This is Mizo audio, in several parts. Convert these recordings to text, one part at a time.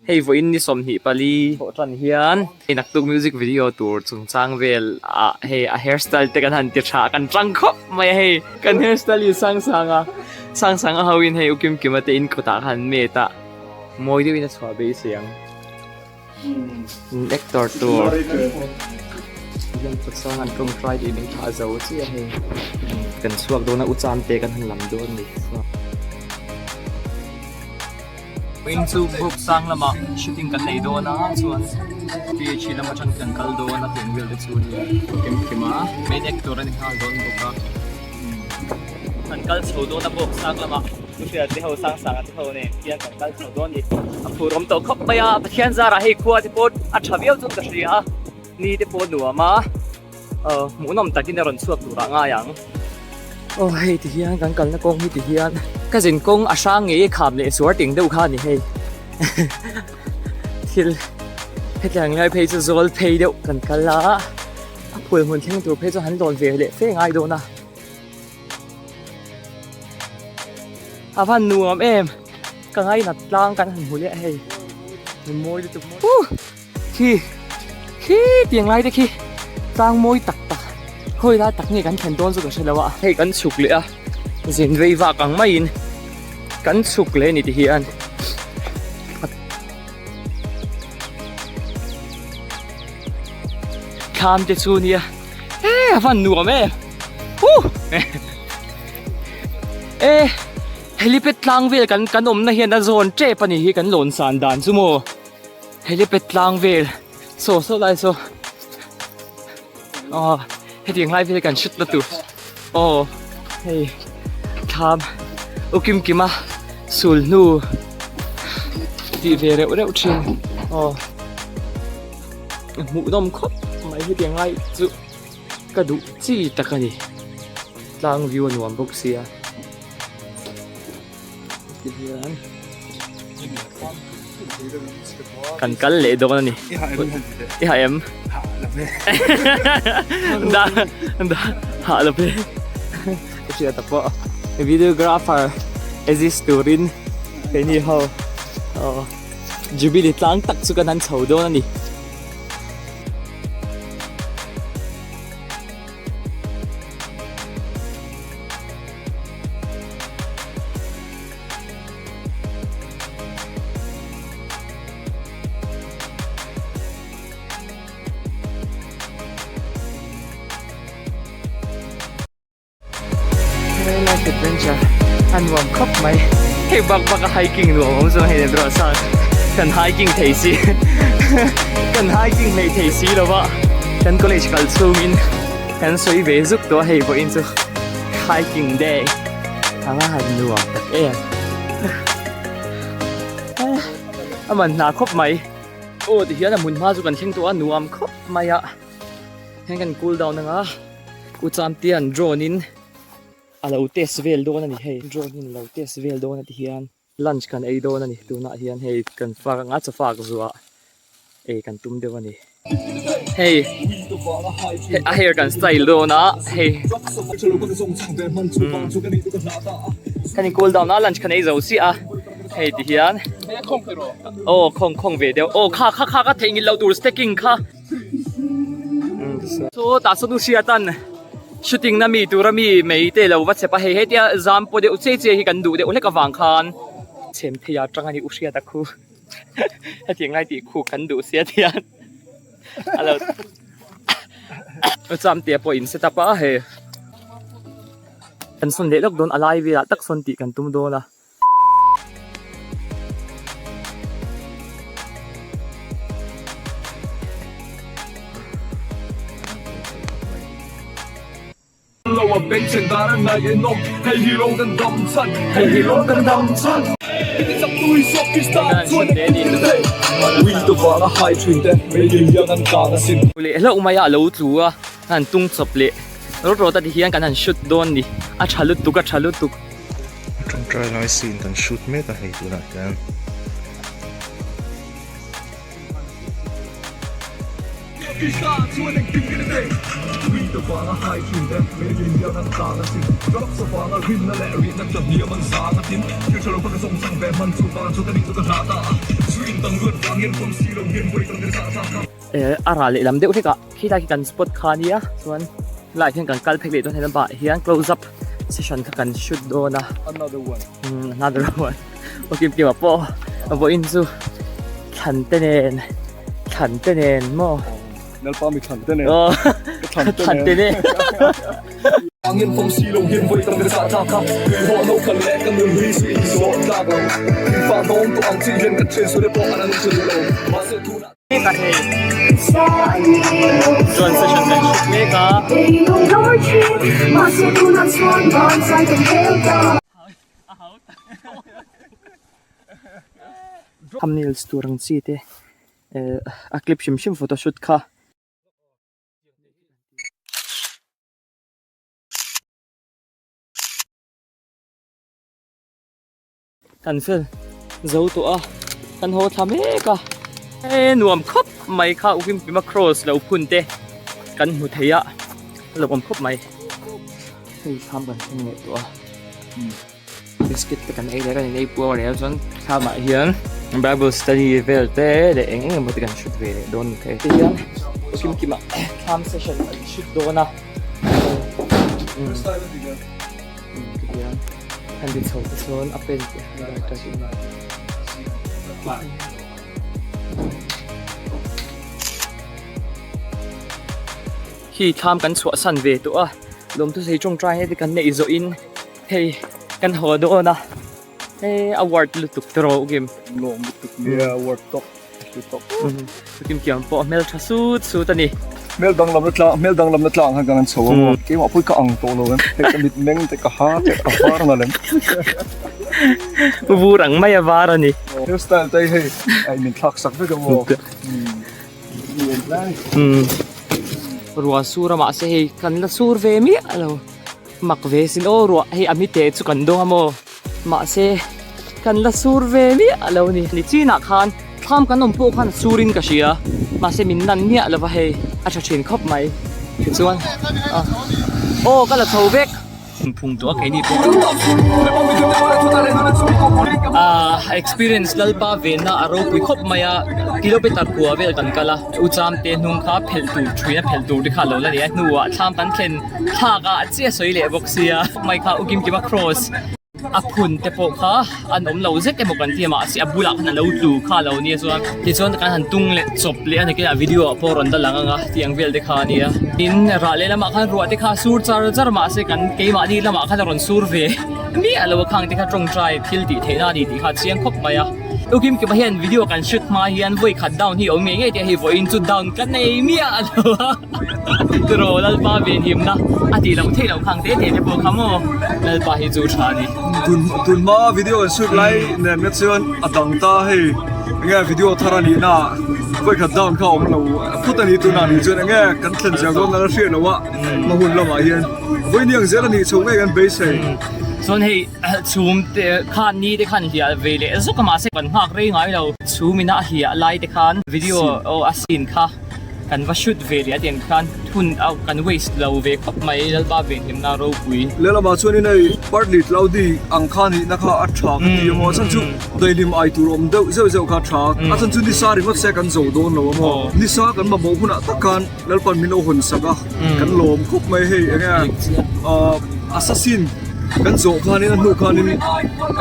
Hei vawiin ni 24 thawh tan hian hei naktuk music video tur chungchang vel ah hei a hairstyle te kan han ti tha kan tang khawp mai a hei kan hairstyle hi Sangsanga Sangsanga ho in hei u Kimkima te in kawtah khan an met a mawi deuhin a chhuah beisei ang actor tur hian kawtsang an tawngtai tih min thlah zo chiah a hei kan chhuak dawn a u Chamte kan han lam dawn a ni. Vawiin chu group sang lamah shooting kan nei dawn a chuan PHE lam atang kan kal dawn a tiang vel te chu ni kim kim a main actor a ni nghal dawn bawk a kan kal chho dawn a bawk sang lamah thu hriat te ho sang sang a te ho nen hian kan kal chho dawn a ni a phur awm tawh khawp mai a Pathian zarah hei khua te pawh a tha viau chuan ka hria a ni te pawh nuam a. Hmuhnawm takin a rawn chhuak tur ah ngai ang. Aw hei ti hian kan kalna kawng hi ti hian ka zin kawng a hrang ngei kham leh suar ting deuh kha a ni hei. Thil hetiang lai phei chu zawl phei deuh kan kal a, a phul hmun thleng tur phei chu han lawn ve leh fe ngai dawn a. A van nuam em ka ngainat tlang kan han hmu leh a hei. Mawi lutuk mawi. Khi khi tiang lai te khi tlang mawi tak tak khawi lai tak nge kan thlen dawn chu ka hre lo a hei kan chhuk leh a zin vei vak ang maiin kan chhuk leh a ni ti hian thlam te chu nia e a van nuam em huh e helipad tlang vel kan kan awmna hian a zawn tep a ni hi kan lawn san dan chu maw. Helipad tlang vel saw saw lai saw aw hetiang lai vel kan hret na tur aw hei thlam u kim kim a sul hnu tih ve reuh reuh thin aw hmuh nawm khawp mai hetiang lai chu ka duh chi tak a ni tlang view a nuam bawk sia. Tihian kan kal leh dawn a ni. I ha em? Da da ha lo pe. Ka hria ta pawh. Videographer exist turin keini ho aw Jubilee tlang tak chu kan han chho dawn a ni. Life adventure a nuam khawp mai hei bak bak a hiking nuam awm chuan hei nen erawh chuan kan hiking thei si kan hiking hleih thei si lo va kan college kal chhungin kan sawi ve zuk tawh a hei vawiin chu hiking day a va han nuam tak em a man hna khawp mai aw ti hian a hmun hma chu kan thleng tawh a nuam khawp mai a heng kan cool down anga u champion drone in a lo test vel dawn a ni hei drone in a lo test vel dawn a ti hian. Lunch kan ei dawn a ni tunah hian hei kan fak anga chawfak zuah ei kan tum deuh a ni hei a hair kan style dawn a hei kan in cool down a lunch kan ei zo chiah a hei ti hian aw khawng khawng ve deuh aw kha kha kha ka theihnghilh loh tur stacking kha. Saw tah sawn u hriat an shooting na mi tura mi mei te lo va chep a hei hetia zam pawh deuh chiai chiai hi kan duh deuh hlek avang khan chhem thei a tang a ni u hriat a khu hetiang lai tih khu kan duh sia tian a lo cham te pawh in set up a hei kan sawn leh lawk dawn a lai velah tak sawn tih kan tum dawn a. Leh hlauh mai a a lo tlu a han tung chawp leh rawt rawt a ti hian kan han shoot dawn ni a tha lutuk a tha lutuk. Tawngtai lai scene kan shoot mek a hei tunah hian. A ral lehlam deuh hlek ah khilai khi kan spot kha a nia chuan helaiah hian kan kal phei leh dawn helam pahah hian close up session kha kan shoot dawn a another one another one aw kim kim ah pawh vawiin chu thlan te nen thlan te nen maw Lalpa mi thlan te nen ka thlan te nen. Chuan session kan shoot mek a. Thumbnails tur ang chi te a clip hrim hrim photo shoot kha. Kan fel zo tawh a kan haw thla mek a he nuam khawp mai kha u Kimkima cross lo phun te kan hmu thei a a lo awm khawp mai hei thlam kan thleng leh tawh a biscuit te kan ei leh kan inei puar leh a chuan thlamah hian bible study vel te leh eng eng emaw te kan shoot ve leh dawn a ni tihian u Kimkima thlam session an shoot dawn a. Tihian an ti chho te chuan a pen te highlight a in Khi thlam kan chhuah san ve tawh a lawmthu sei tawngtai heti kan neih zawh in hei kan haw dawn a hei a ward lutuk tawh rawh u Lawm lutuk nia ward tawk. Chutin kiang pawh hmel tha sut sut a ni. Hmel danglam na tlang hmel danglam na tlang khan kan han chho a maw. Keimah pawh hi ka ang tawh lo em. Hei ka mit meng te ka ha te a var na lem. Vur ang mai a var a ni. Hair style te hi hei a in thlak sak vek a maw. Ruah sur a mahse hei kan la sur ve miah lo. Mak ve sin aw ruah hei a mite chu kan dawng a maw mahse kan la sur ve miah lo a ni. Ni chinah khan thlam kan awm pawh khan a sur in ka hria mahse min nan miah lo va hei a tha thin khawp mai tichuan aw ka la chho vek. Phung tawh a keini pawh ah experience lalpa venna a ropui khawp mai a kilometer kua vel kan kal a ucham te hnung kha phelh tur thuina phelh tur te kha a lo la ni a hnuah thlam kan thlen thlak ah chiah sawi leh bawk sia mai kha u kim kima cross a phun te pawh kha an awm lo zet emaw kan ti a mahse a bulah khan a lo tlu kha a lo nia chuan tichuan kan han tung leh chawp leh a ni kei a video ah pawh rawn la lang ang a tiang vel te kha a nia tin rah leh lamah khan ruah te kha a sur char char mahse kan keimahni lamah khan a rawn sur ve miah lo a khang te kha tawngtai thil tih theihna a ni tih kha a chiang khawp mai a u kim kima hian video kan shoot hma hian vawi khat down hi a awm ngei ngei tih a hei vawiin chu down ka nei miah lo a. Tiraw Lalpa venhimna a tih loh theih loh khang te te te pawh kha maw Lalpa hi chu tha a ni. Tun tun hma video an shoot lai nen kha chuan a dang ta hei enge video thar a nih na vawi khat down kha a awm lo phut a ni tunah ni chuan enge kan thlen zel dawn a la hriat loh a hma hun lamah hian vawi ni ang zel a nih chho ngei kan beisei. Chuan hei chhum te khan ni te khan hliah ve leh zuk a mahse kan nghak rei ngai lo chhum ina a hliah lai te khan video aw a scene kha. Kan va shoot ve leh a tiang khan hun a kan waste lo ve khawp mai Lalpa venhimna ropui. Lehlamah chuanin hei partly cloudy ang kha nihna kha a tha ka ti a maw a chhan chu daihlim ai tur awm deuh zeuh zeuh kha a tha a chhan chu nisa ringawt se kan zo dawn lo a maw nisa kan mamawh hunah tak khan Lalpan min lo hawn sak a kan lawm khawp mai hei enge assassin kan zawh khanin a hnu khanin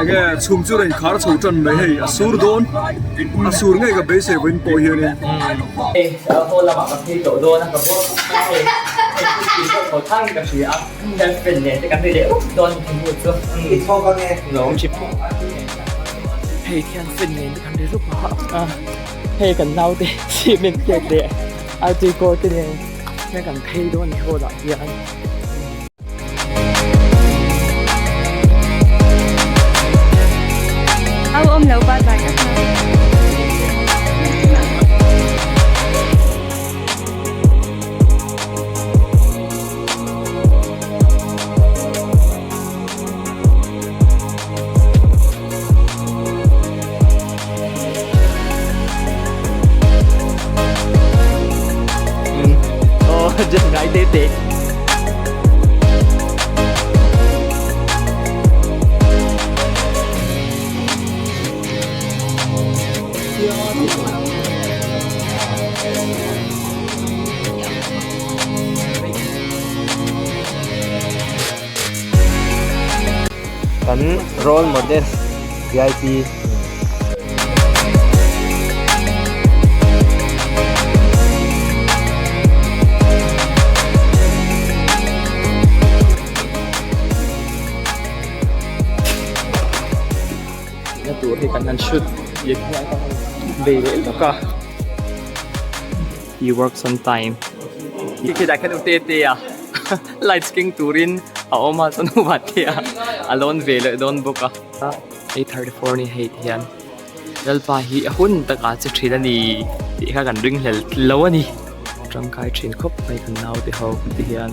enge chhum chu rawn khar chho tan mai hei a sur dawn a sur ngei ka beisei vawiin pawh hianin. Hei haw lamah ka phei tawh dawn a ka bawr khawp mai hei hei thil tih pawh tho thangin ka hria a girlfriend nen te kan ri leh rup dawn ka hmu chu i thawk ange lawm thin hei thian friend nen te kan ri rup a hei kan naute cement plate leh artui kawr te nen hian kan phei dawn a ni hall ah hian. Au awm lo bye bye tak mai. Oh, just ngai te te. Role model VIP. Na tur hi kan han shoot leh hian kan han bei leh lawk a. He works on time. Khi khi dah khan u te te a lights keng turin a awm a chuan u van te a a lawn ve leh dawn bawk a. 8:34 ni hei ti hian Lalpa hi a hun takah che thin a ni tih kha kan ring hlel lo a ni. Tangkai thin khawp mai kan naute ho ti hian.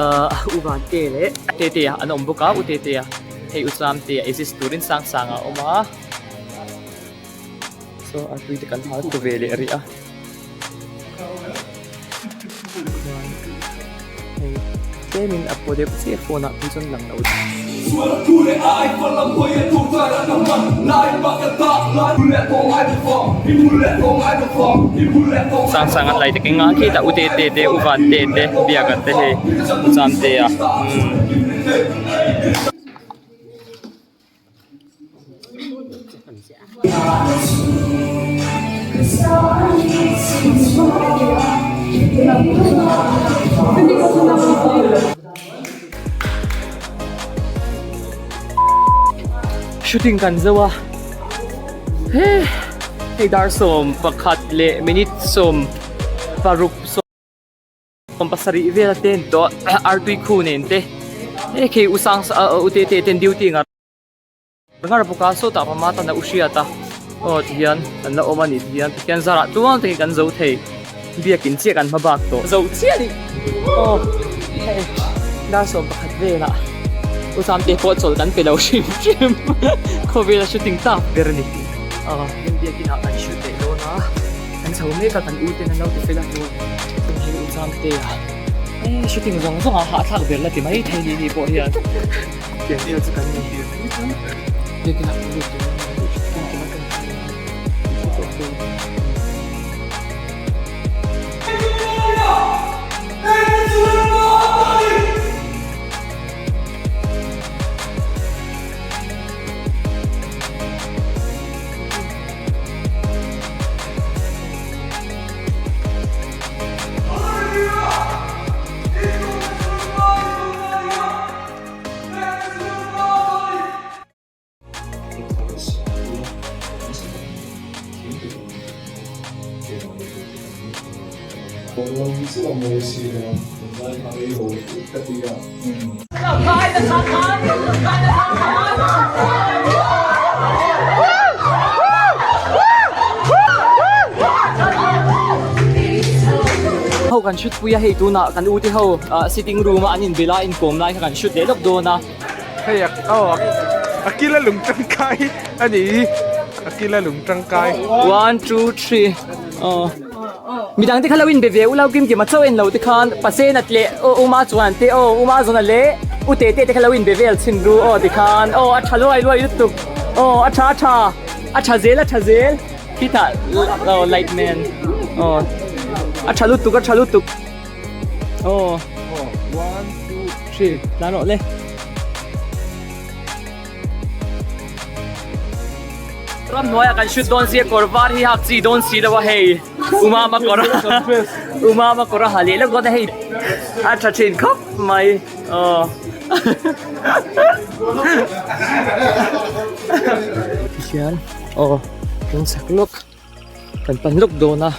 Ahh u van te leh te te a an awm bawk a u te te a hei u cham te a exist turin sang sang a awm a so a tui te kan hal tu ve leh rih a hei tlemin a paw deuh chiah phone ah phei chuan lang lo. Sang sang an lai te keng a khitah u te te te u van te te biak an te hei u cham te a umm. Shooting kan zo a he hei dar 11 leh minute 16 7 vel a ten tawh artui khu nen te he khi u sang u te te ten duty ngar ngar bawk a sawtah pama tan a u hriat a aw tihian kan la awm a ni tihian Pathian zarah tluang takin kan zo thei biakin chiah kan hma bak tawh zo chiah a ni aw hei dar 11 velah u Samte pawh chawlh kan pe lo hrim hrim khawvela shooting tak ber a ni aw biakin ah kan shoot leh dawn a. Kan chho mek a kan u ten an lo ti fel a hnu chuan hei u Zamte a eh shooting zawng zawng ah hahthlak ber la ti mai thei ni ni pawh hian tiang vel chu kan ni biakin ah kan lut tur a ni shooting tum a kan hre tawh dawn. Ho kan shoot pui a hei tunah kan u te ho sitting room a an in bela inkawm lai kha kan shoot leh lawk dawn a. Hei a aw a kila lung tangkai a ni hi a kila lung tangkai. One two three aw. Midang te kha lo in be ve u lo kim kim a chaw en lo te khan pasena leh aw uma chuan te aw uma zawn leh u te te te kha lo in be vel chhin ru aw ti khan aw a tha luai luai lutuk aw a tha tha a tha zel a tha zel khitah aw light man aw a tha lutuk a tha lutuk aw 1 2 3 tlan rawh le. Ramhnuaiah kan shoot dawn sia kawr var hi hak chi dawn si lo a hei Umama kawr Umama kawr a ha leh lawk dawn a hei a tha thin khawp mai aw Tihian aw kan chak lawk kan pan lawk dawn a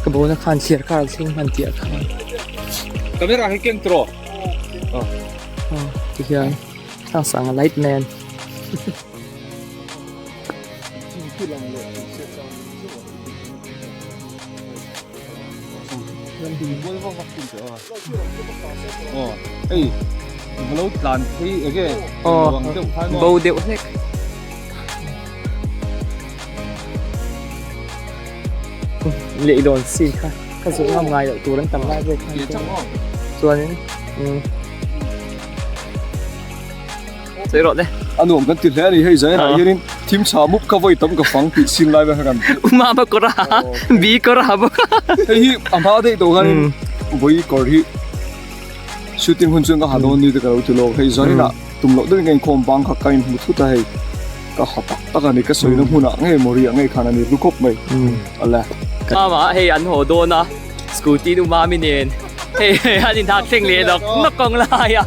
ka bona khan thliar kar a thleng hman tih ah khan Camera hi keng tawh aw tihian Sang a light man. Bo deuh hlek. Leihlawn sin kha ka zawh ngam ngai loh tur an tam lai vel khan chuanin Sawi rawh le. A nuam kan ti hle a ni hei zainah hianin thim chha mup kha vawi tam ka fang tih sin lai vel kha kan Uma ma kawr a bi kawr a bawk a. Hei hi a hma daih tawh khanin vawi kawr hi Shooting hun chuan ka ha dawn ni te ka lo ti lawk hei zaninah tum loh deuhin ka inkhawm bang kha ka inhmu thut a hei ka ha tak tak a ni ka sawina hmunah ngei maw riah ngei khan a ni hlu khawp mai awle. Mama hei an haw dawn a scooty nu mami nen hei hei an inhak thleng leh nawk nawk kawng lai a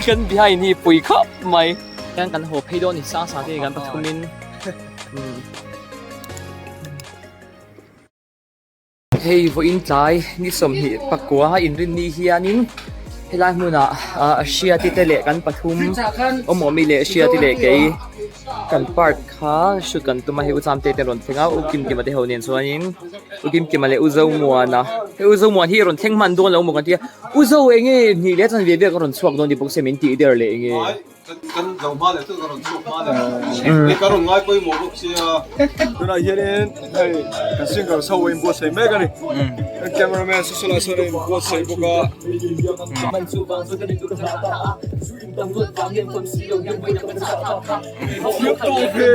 kan behind hi pui khawp mai. Hian kan haw phei dawn ni sang sang te kan pathumin Hei vawiin tlai ni 24 inrinni hianin helai hmunah ah Hriati te leh kan pathum awmawmi leh Hriati leh kei kan park kha shoot kan tum a hei u Chamte te rawn thleng a u Kimkima te ho nen chuanin u Kimkima leh u Zomuana hei u Zomuan hi rawn thleng hman dawn lo maw kan tia u Zo enge hnih leh chuan ve ve ka rawn chhuak dawn tih bawk se min tih der leh enge. Kan zo hma leh chu ka rawn chhuak hma leh. Ka rawn ngai pawimawh bawk sia. Tunah hianin hei kan singer chho a inbuatsaih mek a ni. Kan cameraman Susula sawn a inbuatsaih bawk a. Thiam tawh ve.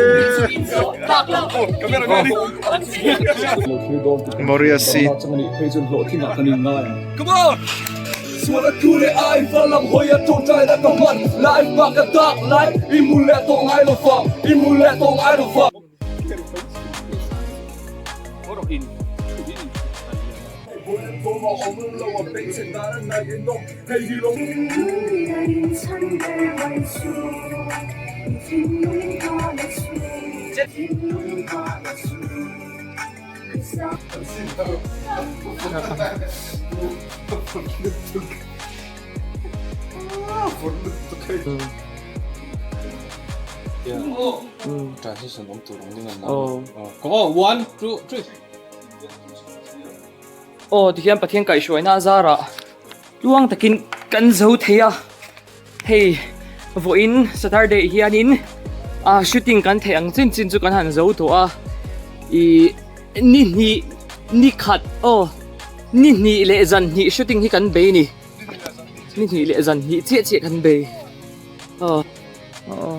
Cameraman hi. Moria seat. Come on! Sual a thu leh a in far lam hawi a tawngtai na ka hman Life bak a dark life i mu leh tawh ngai lo fa i mu leh tawh ngai lo fa. Aw tihian Pathian kaihhruaina a zarah tluang takin kan zo thei a hei vawiin Saturday hianin ah shooting kan theih ang chin chin chu kan han zo tawh a ih ni hnih ni khat aw ni hnih leh zan hnih shooting hi kan bei ni ni hnih leh zan hnih chiah chiah kan bei aw aw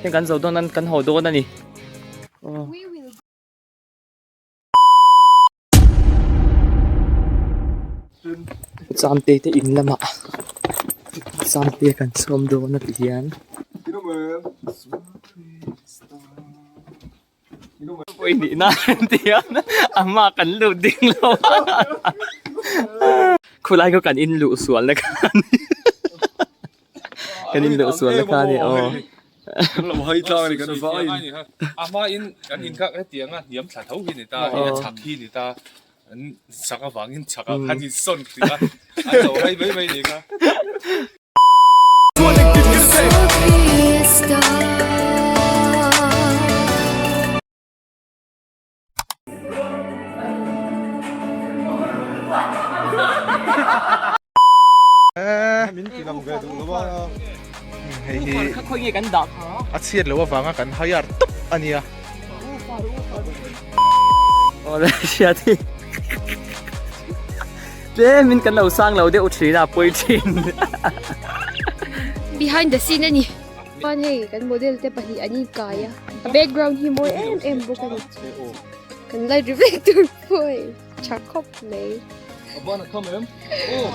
heng kan zo dawn a kan haw dawn a ni aw. Chamte te in lamah Chamte kan chhawm dawn a ti hian pawh i nihna an ti a a hma kan lut ding lo a khulai khaw kan in luh sual na kha a ni kan in luh sual na kha a ni aw. Kan lo hai tlang a ni kan vai in. A hma in kan in kha hetiang a hniam thla tho hi ni ta hei a chhak hi ni ta an chak avangin chak ah khan in sawn tih a an lo hai mai mai ni kha. Hei hi a chhiat loh avanga kan hire tawp a nia. Awle hriat hi tlem in kan lo sang lo deuh thin a pawi thin. Behind the scene a ni. Chuan hei kan model te pahnih an inkai a a background hi mawi em em bawk a ni kan light reflector pawh hei tha khawp mai. A ban a kham em? Aw.